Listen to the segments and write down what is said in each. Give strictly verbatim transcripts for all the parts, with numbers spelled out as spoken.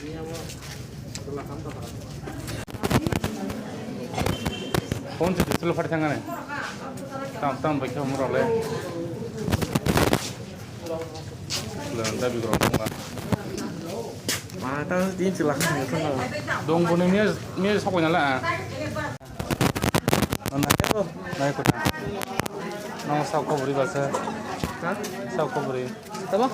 Phone se display phat thangani. Tam tam bai khe umrok le. Le dabi grok tongma. Ma ta din chila khang thang. Dong boni miya miya sok nala. Nai ko. Nai ko. Nang sok ko buri basa. Ha? Sok ko buri. Tama?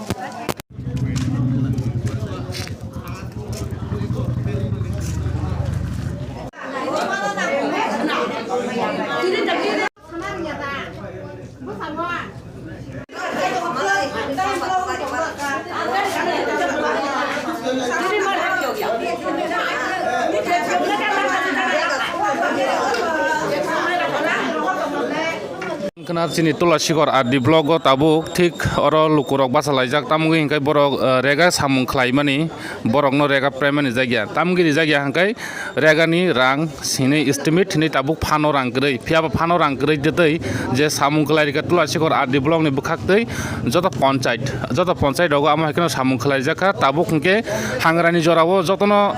Khna chini Tulasikor R D block o tabuk thik oro lukurok bachalaijak, tamogwi hinkhe borok, eh, rega samung khlaimani, borokno rega phaimani jakya, tamogwi rijakya hinkhe regani rang sini estimate hinwi tabuk phano rang kwrwi, phiyaba phano rang kwrwi tei je samung khlai rikha Tulasikor R D block ni bwkhaktwi joto ponchait, joto ponchait rogo amo hai kheno samung khlaijakha, tabuk hinkhe hangrani jorao jotono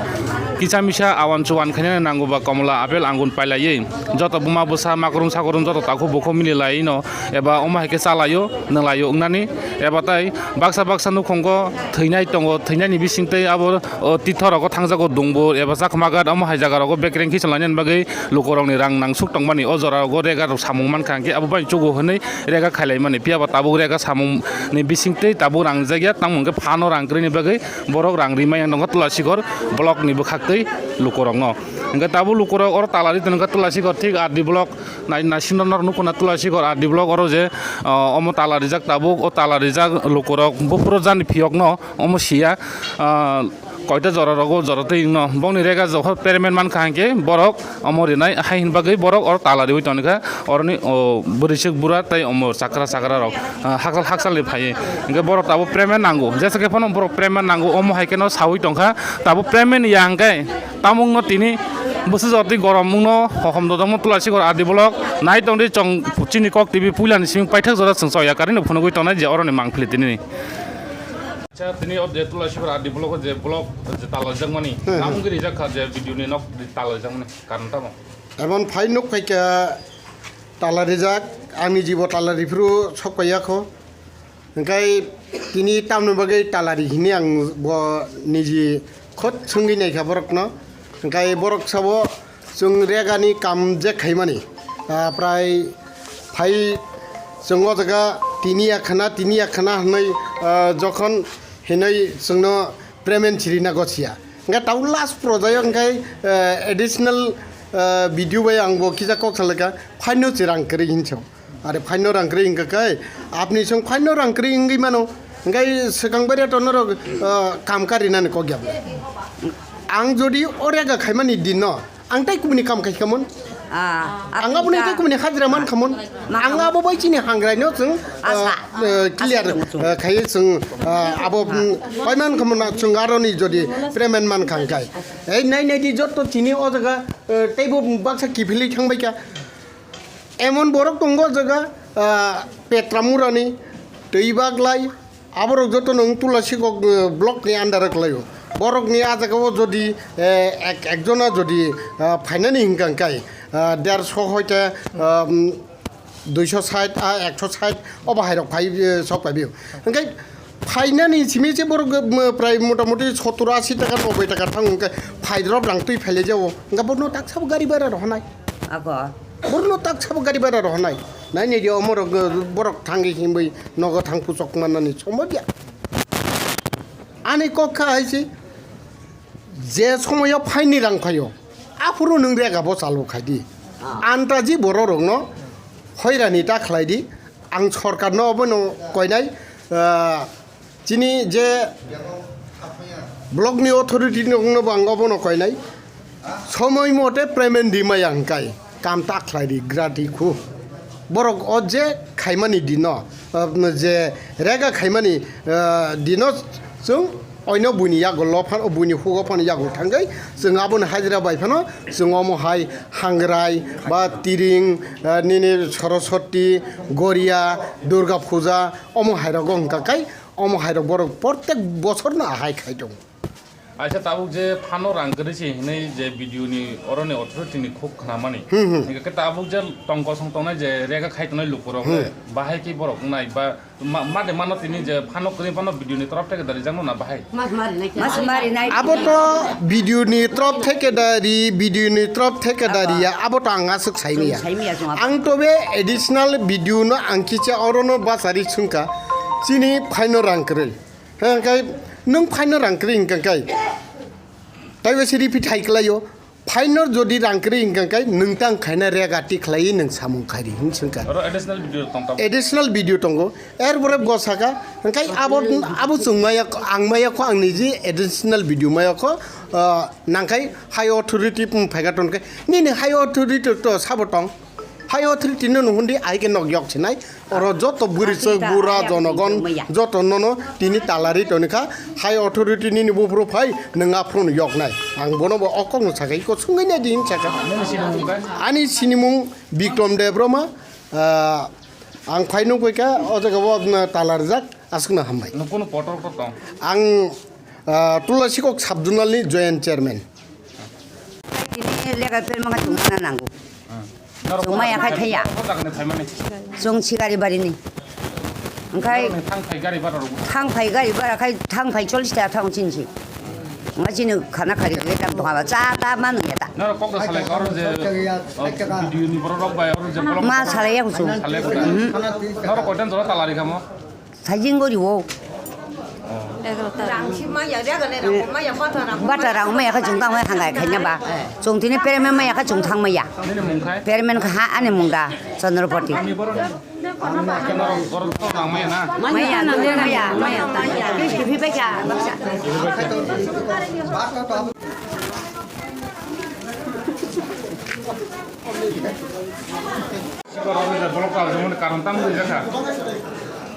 kisa misa awan chuwan khainani nango ba komola, apple, angun pailaiwi joto buma bwsa makrung sakrung joto takhuk bukhuk mililaiwi no eba omo hai khe chalaio, nwnglaio wngnani, eba tai baksa baksa nukhungo thwinai tongo, thwinani bisingtwi abo, o, tithor rogo thangjago dungbur eba chakma ghat omo hai jaga rogo bekreng khiching lainani bagwi lukurokni rang nangsuk tongmani, o jora rogo rega rok samung mankha, hinkhe abo bai chugo hwnwi rega khailaimani, phiyaba tabuk rega samungni bisingtwi tabuk rang jakya, tamo hinkhe phano rang kwrwini bagwi borok rang rimai yang tongo Tulasikor block ni bwkhaktwi lukurokno. Hinkhe tabuk lukurok oro tala ri tongkha Tulasikor thik R D block nai-, naisingno norok nukuna Tulasikor R D block oro je, ah, omo tala rijak tabuk, o tala rijak lukurok buphuru jani phiyokno omo siya, ah, koita jora rogo jora twi no bongni rega jokha payment mankha hinkhe borok omo rinai hai hin bagwi borok oro tala riwi tongkha oroni, o, bwrwisuk bura tei omo chakra chakra rok, ah, hakchal hakchal ni phaiwi hinkhe borok tabuk payment nango, jesa khe phano borok payment nango omo hai kheno sawi tongkha tabuk payment ya hinkhe. Tamungno tini bwswk jotwi gorom wngno hohom dodokno Tulasikor R D block nai tongdi chwng chini Kok T V puilani simi paithak jora chwng choya karino phunugwi tongnai je oroni mangpili tinini. Acha, tini o je Tulasikor R D block o je block je tala jakmani, hmm, hmm, tamungwi rijak kha je video ni nok tala jakmani karon tamo? Emon phai nuk phaikha tala rijak, ani jibo tala riphuru sok paiya kho. Hingkai tini tamni bagwi talari hini ang bo niji khot sungwi naikha borokno. Hingkai borok sabo chwng regani kam je khaimani, ah, prai phai chwng o jaga tini ya khana, tini ya khana hwnwi, ah, jokhon hinwi chwngno payment chirina gosia. Hingkai tabuk last project o hingkai, ah, additional, ah, video bai ang bo kisa kok salaka phaino chwrang kwrwi hinso. Are phaino rang kwrwi wngkha khe, apni chwng phaino rang kwrwi wngwi mano, hwnkhe swkang bai rw norok, ah, kam karinani kok ya. Ang jodi o rega khaimani dinno, ang tai kubuni kam khai khamon? Ah, ang aboni tai kubuni hajira man khamon? Ma ang khamon. Abo bai chini hangraino chwng, ah, asa, ah, clear, asa chwng, chwng, ah, khaiwi chwng, ah, abo, mm, paiman khamon na chwng aroni jodi payment man khang khai. Ei nai nai di jotto chini o jaga, eh, teibo baksa kiphilwi thangbai kha. Emon borok tongo o jaga, ah, Petramurani, Twibaglai, aborok joto nwng Tulasikok, eh, block ni under o kwlaio. Borokni a jaga o jodi, eh, ek, ekjona jodi, ah, phainani hingka hingkai, ah, derso hoite, ah, mm, duiso sait, ah, ekso sait, obo hairok phai, eh, sok phaibio. Hingkai phainani simi se borok, eh, prai motamoti sottor ashi taka, noboi taka thango, hingkai phaidrop rang twi phailai jao. Hingka bono taksabo gari bara rohonai. Ako. Borokno tak sabo gari bara rohornai. Nai nai di omorok, eh, borok thangwi himwi nogo thang puchok mannani somoi ya. Ani kok kha hai se, je somoyo phaini rang phaio, aphuru nwng rega bo chalo khai di. Ah. Antaji borok rokno hoirani ta khlai di. Ang sorkarno obono koinai, ah, chini je block ni authority ni rokno bo ang obono koinai, somoi mote payment di maya hingkai kam ta khlai di grati khu. Borok o je khaimani dino, ah, je rega khaimani, ah, dino chwng oino buini yago lo phano, buini hugo phano yago thangwi chwng aboni hajira bai phano chwng omo hai hangrai ba tiring, ah, nini Saraswati, Goria, Durga Puja, omo hai rogo hingka kai, omo hai rok borok protek bosor no ahai khai tongo. Aisa tabuk je phano rang kwrwi se hinwi je B D O ni oroni authority ni khuk khnamani. Hmm, hmm. Hingke tabuk je tong kosong tongnai je rega khai tongnai lukurok Hmm. le, bahai ki borok nai ba ma, ma de mano tini je phano kwrwi phano B D O ni torof theke dari jangno na bahai. Mas mari nai. Mas mari nai. Abo to B D O ni torof theke dari, B D O ni torof theke dari ya, abo to ang aswk saini ya. Saini ya, chwng abo. Ang to be additional B D O no ang kicha orono basari sungka, chini phaino rang kwrwi. Hingke nwng phaino rang kwrwi hingka kai. Taibo se repeat hai kwlaio. Phaino jodi rang kwrwi hingka kai, nwng tang khaina rega ti khlaiwi nwng samung khairi hin swngkha. Oro additional B D O tong tabuk. Additional B D O tongo. Er pore bo saka, hingke abo, abo chwng maya kho, ang maya kho, ang niji additional B D O maya kho, ah, nangkai high authority phaika tonke. Nini high authority to sabo tong. High authority no nuhundi ahike nok yok sinai. Oro joto bwrwi chwk bura jonogon joto nono tini talari tonikha. High authority nini buphuru phai nwng aphuru no yoknai. Ang bono bo o kokno sakai ko sungwi nai di hin saka. Ani sinimung Bikrom Debbarma, ah, ang phai nukgwi kha o jaga o, mm, talarjak aswkno hambai. Nwng kunu potor ko tong? Ang, ah, Tulasikok sub zonal ni joint chairman. Tini lega permit chwng mana nango. Chwng maya khai thaya. Chwng Sigari barini. Hingke thang phai gari bara khai thang phai chollish taka thang chinsi. Hingke chini khana khari khe tam tongma cha ta manu ya ta. Noro kok da salai kor je, uh, B D O ni borok rok bai oro je bolong. Ma salai ya kuchu. Salai kuchu. Noro koitan jora talari kamo. Sajing gori wo. Egarota. Rang si maya, rega le rang maya, bata rang maya. Bata rang maya kha chwng tang maya hangai khaina ba. Chwng tini permen maya kha chwng thang maya. Nini mung khai? Permen kha ha ani mung da Chandrapati. Ani borok ni? Borok, borok to rang maya na? Maya, maya, maya, maya. Phi, phi, phi, phi, phi, phi.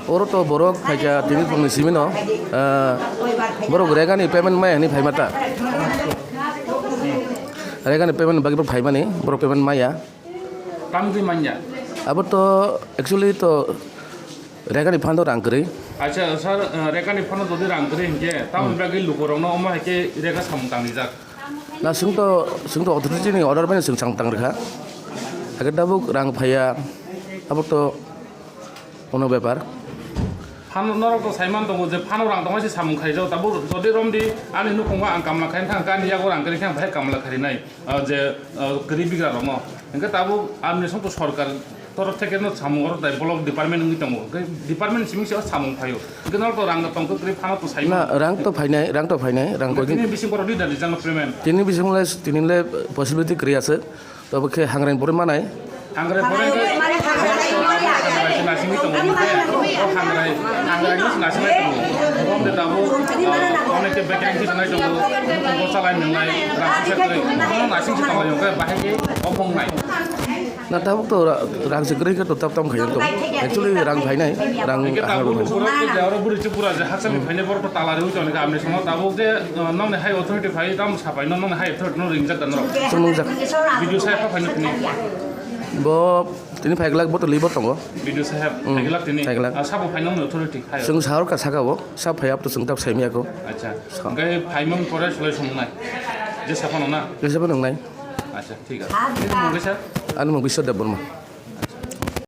Oro to borok phaikha tini phungni simino, ah, borok regani payment maya hinwi phaima ta. Regani payment bagwi borok phaimani, borok payment maya. Tamgwi manya? Abo to actually to regani phano rang kwrwi. Acha, sir, uh, regani phano jodi rang kwrwi hinkhe, tamoni bagwi lukurokno omo hai khe rega samung tangrijak? Na, chwng to, chwng to authority ni order bai chwng samung tang rwkha. Hakhe tabuk rang phaiya, abo to ono bepar. Phano norok to saiman tongo je phano rang tongma se samung khaijak, tabuk jodi romdi ani nukhungo ang kamla khaina thang kha, ani yago rang kwrwi khe ang bahai kamla kharinai, uh, je, uh, kwrwi bigra rokno. Hinkhe tabuk ani song to sorkar torof theke no samung oro dai block department wngwi tongo. Hwnkhe department simi se o samung phaio. Hwnkhe norok to rang tong kwrwi phano to sai mano. Na, rang to phainai, rang to phainai, rang koi. Tini bising borok leader rijak no payment. Tini bising le, tini le possibility kwrwi aswk. Tobo khe hangrai borwi manai. Hangrai borwi khe nasingwi tongo. O hangrai, hangrai no nasingwi tongo. Bom de tabuk, ah, onek khe bekereng khe sanai tongo. Bo chalai nwngnai, rang khe kwrwi. Bono nasing se tonglai hwnkhe bahai khe ophong nai. Na tabuk to ra-, rang se kwrwi khe to tap tam khaijak tongo. Actually rang phainai, rang. Hingke tabuk borok je oro bwrwi se bura je hakchangni phainai borok to tala riwi tongkha amni somo tabuk je, uh, nokni high authority phai tamo sapai no nokni high authority no ringjak da norok. Chwng nungjak. B D O saheb pha phaino tini. Bo tini phaiglak bo to libo tongo. B D O saheb Hmm, phaiglak tini. Phaiglak. Ah, sabo phaino authority hai. Chwng sahor ka saka bo, sa phai ap to chwng tap saimya ko. Acha. Sa. Hingke phaimon pore sulai songnai. Je saphano na. Jesa bo nungnai. Acha, thik ache. Nini mung khe sir? Ani mung Biswa Debbarma.